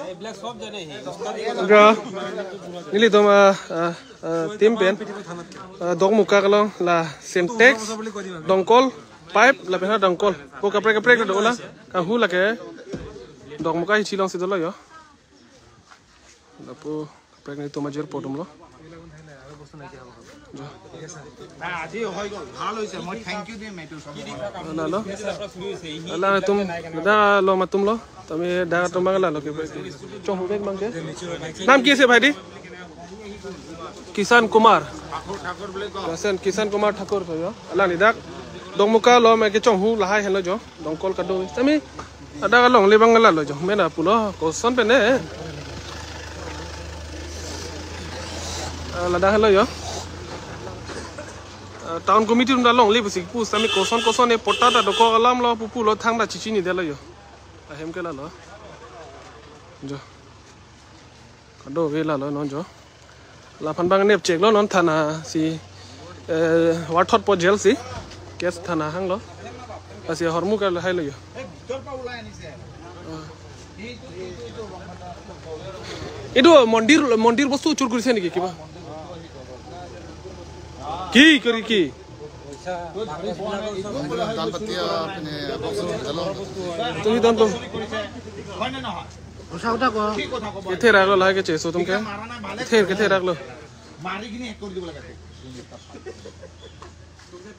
Jo nili toma tim pen dong muka kalong la Sintex dongkol pipe la pen dongkol ko kapre kapre do la ka hu la ke dong muka hi chilong si do yo la pu kapre ni toma jer podum lo আজি হৈ গ'ল ভাল হৈছে মই thank U দিম এইটো la lo la tum da lo ma tum lo তুমি দা তোমাক la lo ke chong bek mangke নাম কি আছে ভাইটি কিষান কুমার কিষান কুমাৰ ঠাকুৰ হয় আলা নিদাক দংমুকা ল মে ke chong hu lahai hello jo dongkol kado tami ada long le bangla lo jo mena pulo koson pene lada hello jo town committee rum da long le busi pus tami koson koson e pota ta doko alam lo pupu lo thang da chichi ni de lo jo ahem ke la lo jo kado ve la lo non jo la phan bang nep chek lo non thana si wathot po jail si case thana hang lo asi hormu ka hai lo jo এইটো মন্দিৰ মন্দিৰ বস্তু চুৰ কৰিছে নেকি কিবা কি কৰি কি তুমি দান কেथे ৰাখলো লাগে চেছো तुमके কেथे কেथे ৰাখলো মাৰি কিনে এক কৰি দিব লাগে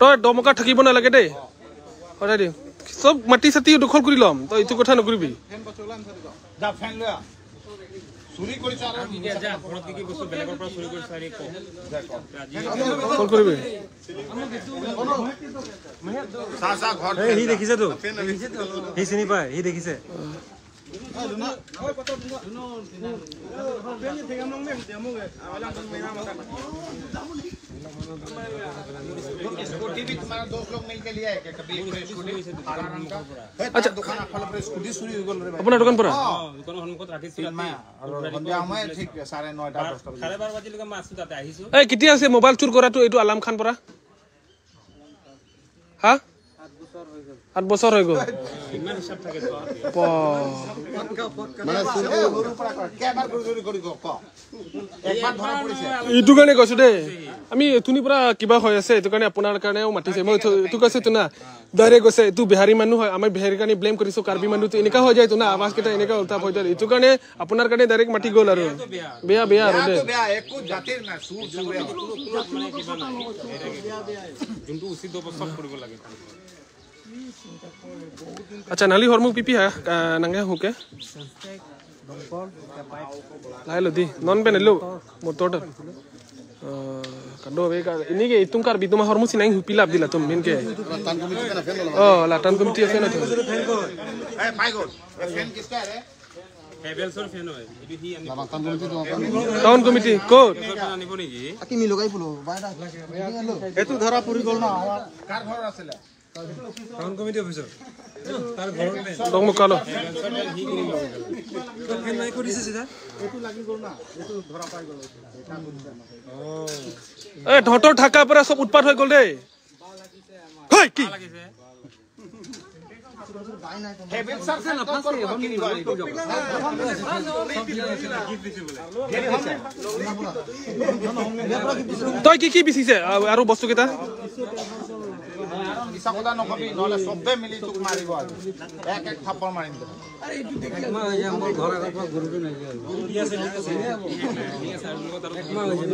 তই দমকা থাকিব নালাগে দেই সদায় দিম সব মাটি সাটি দখল কৰি ল'ম তই এইটো কথা নকৰিবি যা ফেন লৈ আ চুৰি কৰিছ আৰু যা ঘৰত কি কি বস্তু বেলেগৰ পৰা চুৰি কৰিছ আৰি ক ফোন কৰিবি সা সা ঘৰ সি দেখিছে তো সি চিনি পায় সি দেখিছে स्कूटी भी तुम्हारा दोस्त लोग मिलके लिया है कभी स्कूटी अच्छा दुकान फल पर स्कूटी चुरी হৈ গ'ল रे আপোনাৰ দোকান পৰা দোকানৰ সন্মুখত ৰাখিছিল আৰু সন্ধিয়া সময় ঠিক 9:30 10 বজাত 12:30 বাজিলৈকে মই আছো তাতে আহিছো এই কেতিয়া আছে মোবাইল চুৰ কৰাটো এইটো আলাম খান পৰা হা 8 বছৰ হৈ গ'ল ইমান হিচাপ থাকে মানে কেবাৰ চুৰি কৰি ক একবাৰ ধৰা পৰিছে এইটো কাৰণে কৈছো দেই আমি তুনি পৰা কিবা হৈ আছে এইটো কাৰণে আপোনাৰ কাৰণেও মাতিছে মই এইটো কৈছো তো না ডাইৰেক্ট কৈছে এইটো বিহাৰী মানুহ হয় আমি বিহাৰীৰ কাৰণে ব্লেম কৰিছো কাৰ্বি মানুহটো এনেকা হৈ যায় তো না আৱাজ কেইটা এনেকা উল্টা হৈ যায় এইটো কাৰণে আপোনাৰ কাৰণে ডাইৰেক্ট মাতি গ'ল আৰু বেয়া বেয়া আৰু দেই বেয়া একো জাতিৰ নাই চুৰ যোনটো উচিত হ'ব চব কৰিব লাগে अच्छा नाली हरमुख पिपी है नंगे हुके लाई लो दी नॉन पे लो मोटर कदो वे का इनी के तुम कर भी तुम हरमुख सिनाई हुपी लाभ दिला तुम इनके ओ लाटान कमिटी फैन हो ए पाई गोल ए फैन किसका है रे हेवेल्सर फैन হয় এটো হি আনি টাউন কমিটি কোড আনিব নেকি আকি মি লগাই পুলো বাইরা এটো ধৰা পৰি গল না কাৰ ঘৰ আছিল টাউন কমিটি অফিচৰ তাৰ ঘৰৰ দং মুকালো ফেন নাই কৰিছে সিধা এটো লাগি গল না এটো ধৰা পাই গল এ ঢটৰ থাকা পৰা সব উৎপাত হৈ গল দেই হৈ কি তই কি কি বিচিছে আৰু বস্তু কেইটা মিছা কথা নকবি নহলে সবে মিলি তোক মাৰিব আজি এক এক থাপ্পৰ মাৰিম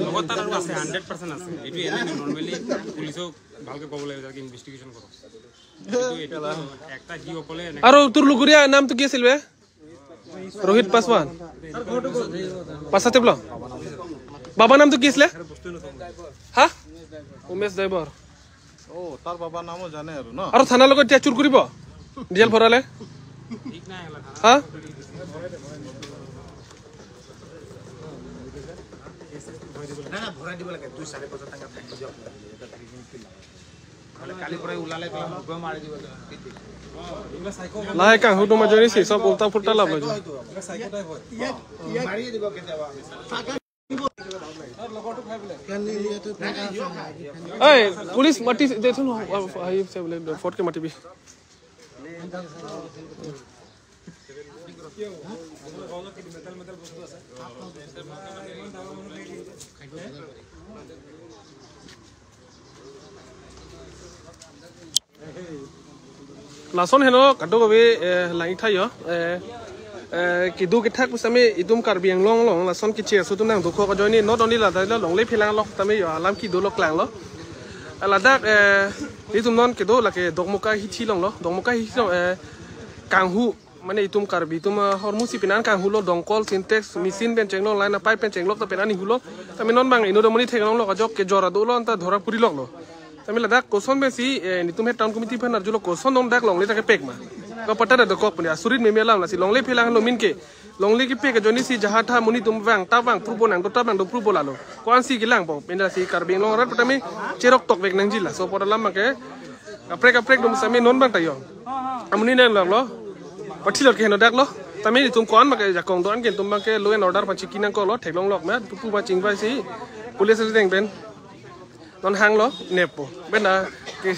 লগত তাৰ আৰু আছে 100% আছে এইটো এনে নৰ্মেলি পুলিচক ভালকে ক'ব লাগিব যাতে ইনভেষ্টিগেশ্যন কৰক একটা হি অকলে আৰু তোৰ লগৰীয়া নামটো কি আছিল বে ৰোহিত পাছৱান পাছাতে বল বাবা নামটো কি আছিলে হা উমেশ ড্ৰাইভাৰ ও তাৰ বাবা নামো জানে আৰু ন আৰু থানাৰ লগত এতিয়া চুৰ কৰিব ডিজেল ভৰালে হা না না ভৰাই দিব লাগে 2 4 5 টকা থাকি যাওক এটা থাকি কি লাগে কালি পৰাই উলালে পেলা মুখ মাৰি দিব লাহে কাহু তোমাৰ জৰিছি সব উল্টা ফুল্টা লাভ হৈ যায় মাৰি দিব কেতিয়াবা এই পুলিচ মাতি দেচোন আহি আছে বোলে ফটকে মাতিবি Lason heno kado gobe langi thayo kidu ke thak pusame idum karbi anglong long lason ki che su tunang dukho ka joini not only la dai la long le philang lok tame yo alam ki do lok lang lo ladak itum non kido la ke dogmoka hi chi long lo dogmoka hi long kanghu mane itum karbi itum hormusi pinan kanghu lo dongkol syntax machine ben chenglo line pipe ben chenglo ta penani hulo tame non bang ino domoni thek long lo ka jok ke jora do lo anta dhora puri lok lo tame ladak koson besi nitum he town committee phan arjulo koson dong dak long le take pek ma ko pata da ko puni asurit me melam la si longle phelang lo min ke longle ki pek joni si jaha tha muni tum wang ta wang prubo nang to ta bang do prubo la lo ko an si gilang bo penda si karbing long rat patame cherok tok vek nang jila so podalam ma ke aprek aprek dum same non bang tayo amuni nang long lo pathilot ke heno dak lo tame tum kon ma ke jakong do an ke tum bang ke lo en order pa chikinang ko lo thek long lok ma pu ba ching ba si police deng ben non hang lo nepo ben na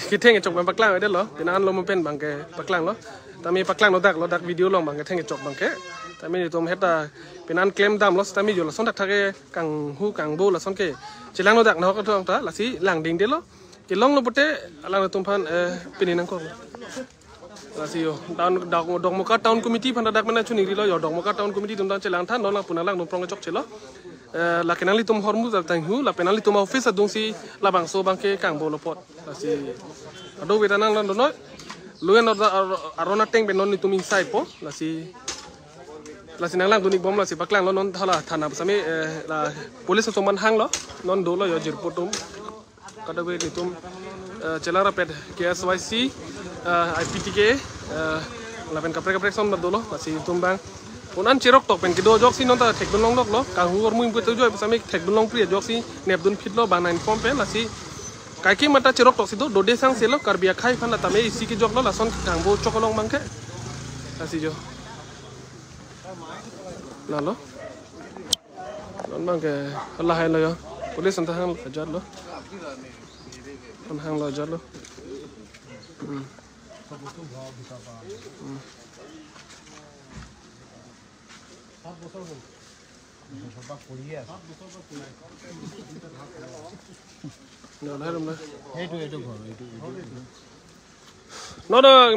ki theng chok bang paklang de lo pinan lo mo pen bang ke paklang lo tami paklang lo dak lo dak video long bang ke theng chok bang ke tami tum heta pinan claim dam lo tami yo lo son dak thake kang hu kang bo la son ke chilang lo dak no ko tong ta la si lang ding de lo ki long lo bote alang tum phan pininang ko la si yo down dok dok moka town committee phan dak mana chuni ri lo yo dok moka town committee tum dang chilang than no la punalang no prong chok chelo la kenali tum hormu da tang hu la penali tum office adung si la bang so bang ke kang bo lo pot la si ado wetanang lan no luen arona teng ben non ni tum inside po la si nang lang dunik bom la si baklang lo non thala thana same la police so man hang lo non do lo yo jir potum kadawe ni tum chelara pet KSYC IPTK la pen kapre kapre son do lo la si tum bang unan cherok tok pen kido jok si non ta thek dun long lok lo ka hu or muim ko jo same thek dun long pri jok si nep dun phit lo ba nine form pe la si kai ki mata cherok tok si do dode sang se lo karbia khai phan la tame isi ki jok lo la son kang bo chokolong bang ke la si jo la lo non bang ke Allah hai lo yo police anta hang ajar lo on hang lo ajar lo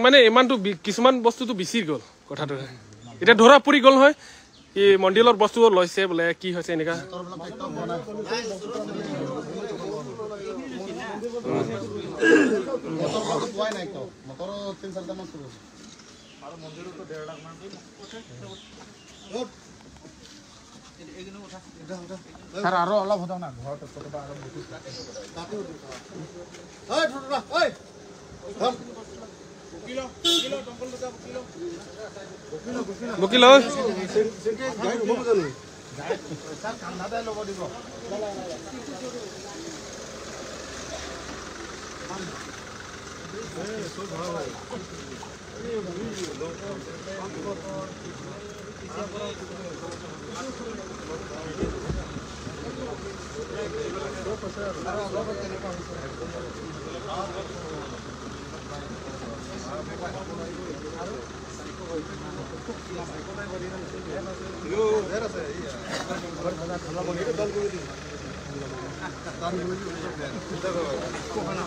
মানে ইমানটো কিছুমান বস্তুটো বেছি গ'ল কথাটো এতিয়া ধৰা পৰি গ'ল নহয় এই মন্দিৰৰ বস্তু লৈছে বোলে কি হৈছে এনেকা স্যাৰ আৰো অলপ হতো না ঘৰত কতবা আরো ওই ঠুটুরা ওই ধর কিলো কিলো টঙ্কল দা কিলো বকিল গাড়ি রুম জানো স্যার কান্দা দাই লব দিব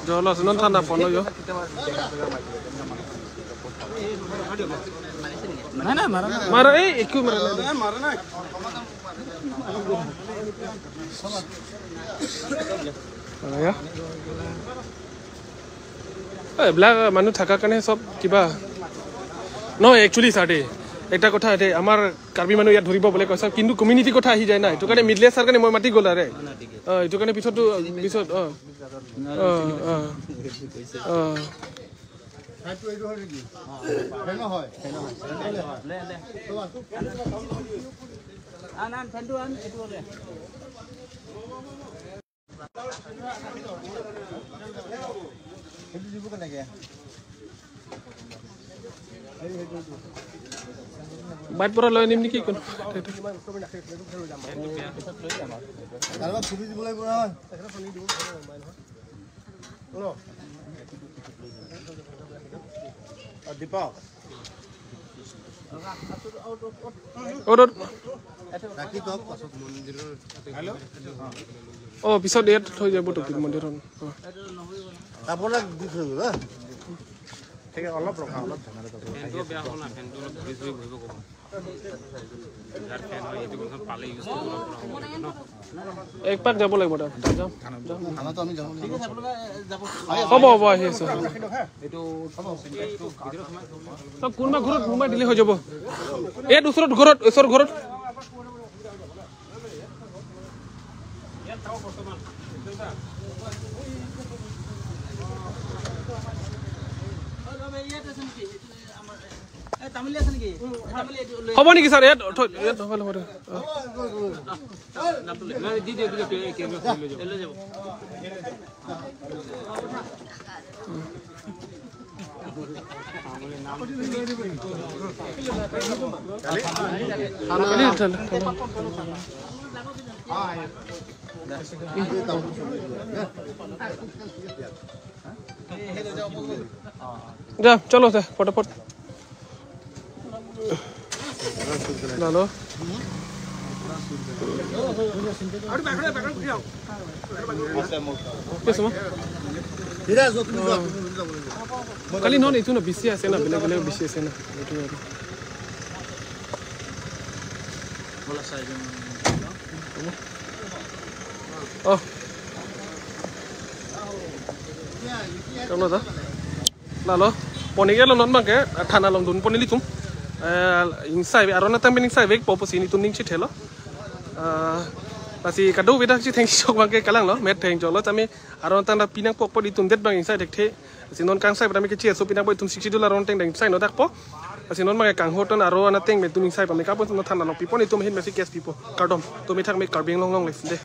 Jolo non thanda phone yo না না মারা মারা এই একু মারা মারা না মারা এইবিলাক মানুহ থকাৰ কাৰণে সব কিবা নহয় একচুৱেলি ছাৰ দেই এটা কথা দেই আমাৰ কাৰ্বি মানুহ ইয়াত ধৰিব বোলে কৈছে কিন্তু কমিউনিটি কথা আহি যায় না এইটো কাৰণে মিডলে ছাৰ কাৰণে মই মাতি গ'ল আৰে অঁ এইটো কাৰণে পিছতো পিছত অঁ অঁ অঁ অঁ বাইট পৰা লৈ আনিম নেকি কোন দীপক অ পিছত ইয়াত থৈ যাব টপিক মন্দিৰত অলপ ৰখা অলপ ঝামেলা ফেনটো বেয়া হ'ল না ফেনটো অলপ ধৰি ধৰি বহিব ক'ব যাৰ ফেন হয় সেইটো কথা পালে ইউজ কৰিব পৰা হ'ব ন এক পাক যাব লাগিব তাত যাম থানাতো আমি যাব ঠিক আছে আপোনালোকে যাব হ'ব হ'ব আহি আছো এইটো তো কোনোবা ঘৰত সোমাই দিলে হৈ যাব ইয়াত ওচৰত ঘৰত ওচৰ ঘৰত হ'ব নেকি ছাৰ ইয়াত ইয়াত হ'ব হ'ব जा चलो सर फटाफट ला लो কালি নহয় এইটো না বেছি আছে না বেলেগ বেলেগ বেছি আছে না এইটো আৰু অ চলো দা lalo poni ke lon bang ke thana long dun poni litum insai arona tam bening sai vek popo sini tum ning chi thelo pasi kadu vida chi theng chok bang ke kalang lo met theng jolo tami arona tan pinang pok podi tum det bang insai dek the sinon kang sai brami ke chi so pinang boi tum 60 dollar ron teng deng sai no dak po sinon ma kang hoton arona teng me tum insai pa me ka pon no thana long pipo ni tum hin mesi cash pipo kardom tum thak me karbing long long le de.